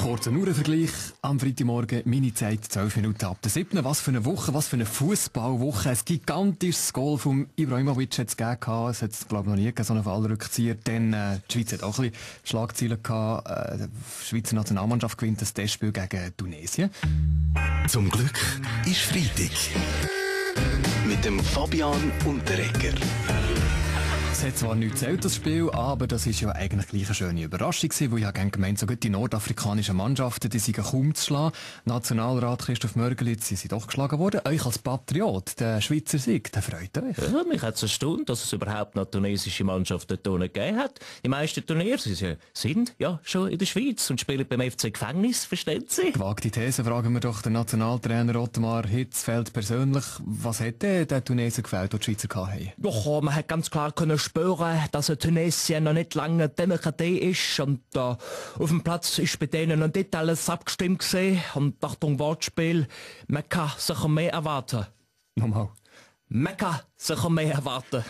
Kurzer Uhrenvergleich am Freitagmorgen, meine Zeit 12 Minuten ab der 7. Was für eine Woche, was für eine Fußballwoche. Ein gigantisches Goal von Ibrahimovic hat es gegeben. Es hat es, glaube ich, noch nie gegeben, so einen Fallrückzieher. Dann, die Schweiz hat auch ein bisschen Schlagzeilen gehabt. Die Schweizer Nationalmannschaft gewinnt das Testspiel gegen Tunesien. Zum Glück ist Freitag. Mit dem Fabian Unterreger. Es hat zwar nicht zählt, das Spiel, aber das ist ja eigentlich gleich eine schöne Überraschung gewesen, weil ich habe gemeint, so gut die nordafrikanischen Mannschaften, die sind kaum zu schlagen. Nationalrat Christoph Mörgelitz, sie sind doch geschlagen worden. Euch als Patriot, der Schweizer Sieg, der freut euch. Ja, mich hat es erstaunt, dass es überhaupt noch tunesische Mannschaften dort gegeben hat. Die meisten Turniere sind ja schon in der Schweiz und spielen beim FC Gefängnis, verstehen Sie? Gewagte These fragen wir doch den Nationaltrainer Ottmar Hitzfeld persönlich. Was hätte der Tunesier gefällt, der die Schweizer hatten? Ja, man hat ganz klar können spüren, dass Tunesien noch nicht lange Demokratie ist und auf dem Platz ist bei denen noch nicht alles abgestimmt gewesen. Und Achtung Wortspiel, man kann sich mehr erwarten. Nochmal. Man kann sich mehr erwarten.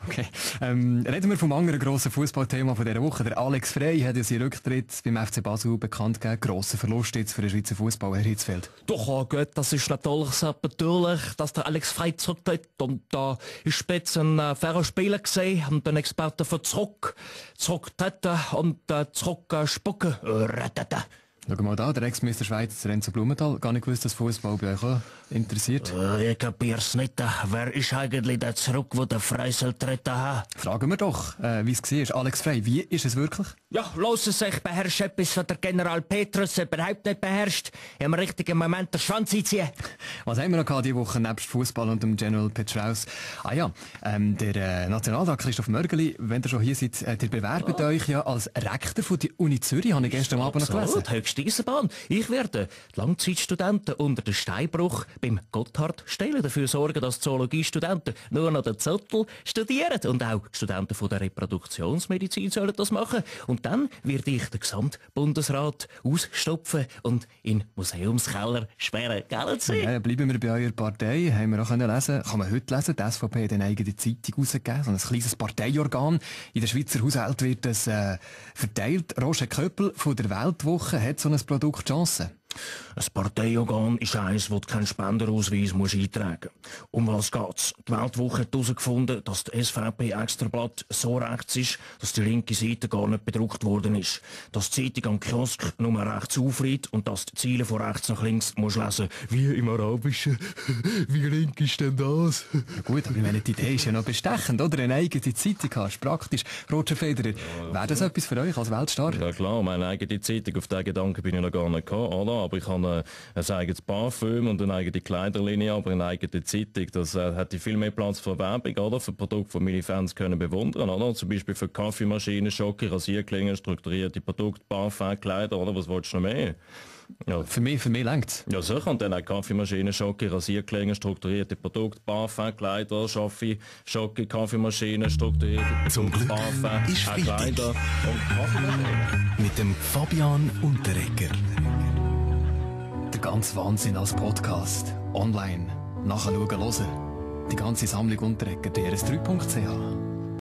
Okay. Reden wir vom anderen grossen Fußballthema von dieser Woche. Der Alex Frey hat ja seinen Rücktritt beim FC Basel bekannt gegeben. Grosser Verlust jetzt für den Schweizer Fußball, Herr Hitzfeld. Doch, gut, das ist natürlich sehr natürlich, dass der Alex Frey zurücktritt. Und da ist jetzt ein fairer Spieler gesehen und ein Experte für zurücktreten und zurückspucken. Schau mal da, der Ex-Meister Schweiz, Renzo Blumenthal. Gar nicht gewusst, dass Fußball bei euch auch interessiert. Ich kapier's nicht. Wer ist eigentlich der zurück, wo der Frey soll treten haben? Fragen wir doch, wie es war. Alex Frey, wie ist es wirklich? Ja, los es, ich beherrsche etwas, was der General Petrus überhaupt nicht beherrscht. Im richtigen Moment den Schwanz einziehen. Was haben wir noch gehabt diese Woche nebst Fußball und dem General Petraeus? Ah ja, der Nationalrat Christoph Mörgeli, wenn ihr schon hier seid, ihr bewerbt euch ja als Rektor von der Uni Zürich, habe ich gestern Abend noch gelesen. Höchste Eisenbahn. Ich werde die Langzeitstudenten unter den Steinbruch beim Gotthard stellen, dafür sorgen, dass Zoologiestudenten nur noch den Zettel studieren. Und auch die Studenten von der Reproduktionsmedizin sollen das machen. Und dann werde ich den Gesamtbundesrat ausstopfen und in den Museumskeller sperren. Gell, ja, bleiben wir bei eurer Partei. Haben wir auch lesen. Kann man heute lesen. Die SVP hat eine eigene Zeitung rausgegeben. So ein kleines Parteiorgan. In der Schweizer Haushalt wird das verteilt. Roger Köppel von der Weltwoche hat so ein Produkt Chancen. Ein Parteiorgan ist eins, das keinen Spenderausweis eintragen muss. Um was geht's? Die Weltwoche hat herausgefunden, dass der SVP-Extrablatt so rechts ist, dass die linke Seite gar nicht bedruckt worden ist. Dass die Zeitung am Kiosk nur rechts aufreiht und dass die Ziele von rechts nach links musst lesen. Wie im Arabischen. Wie link ist denn das? Ja gut, aber ich meine, die Idee ist ja noch bestechend, oder? Eine eigene Zeitung hast, praktisch. Roger Federer, wäre das etwas für euch als Weltstar? Ja klar, meine eigene Zeitung, auf diesen Gedanken bin ich noch gar nicht gekommen, oder? Aber ich habe ein eigenes Parfüm und eine eigene Kleiderlinie, aber eine eigene Zeitung. Das hätte viel mehr Platz für Werbung, oder? Für Produkte, die meine Fans können bewundern, oder? Zum Beispiel für Kaffeemaschinen, Schocke, Rasierklingen, strukturierte Produkte, Parfum, Kleider, oder? Was willst du noch mehr? Ja. Für mich längt's. Ja, sicher. Und dann auch Kaffeemaschinen, Schocke, Rasierklingen, strukturierte Produkte, Parfum, Kleider, Schocke, Kaffeemaschinen, strukturierte Zum Glück Parfum, ist Freitag. Kleider und Kaffeemaschinen. Mit dem Fabian Unterreger. Der ganze Wahnsinn als Podcast. Online. Nachschauen, hören. Die ganze Sammlung Unterreger, drs3.ch.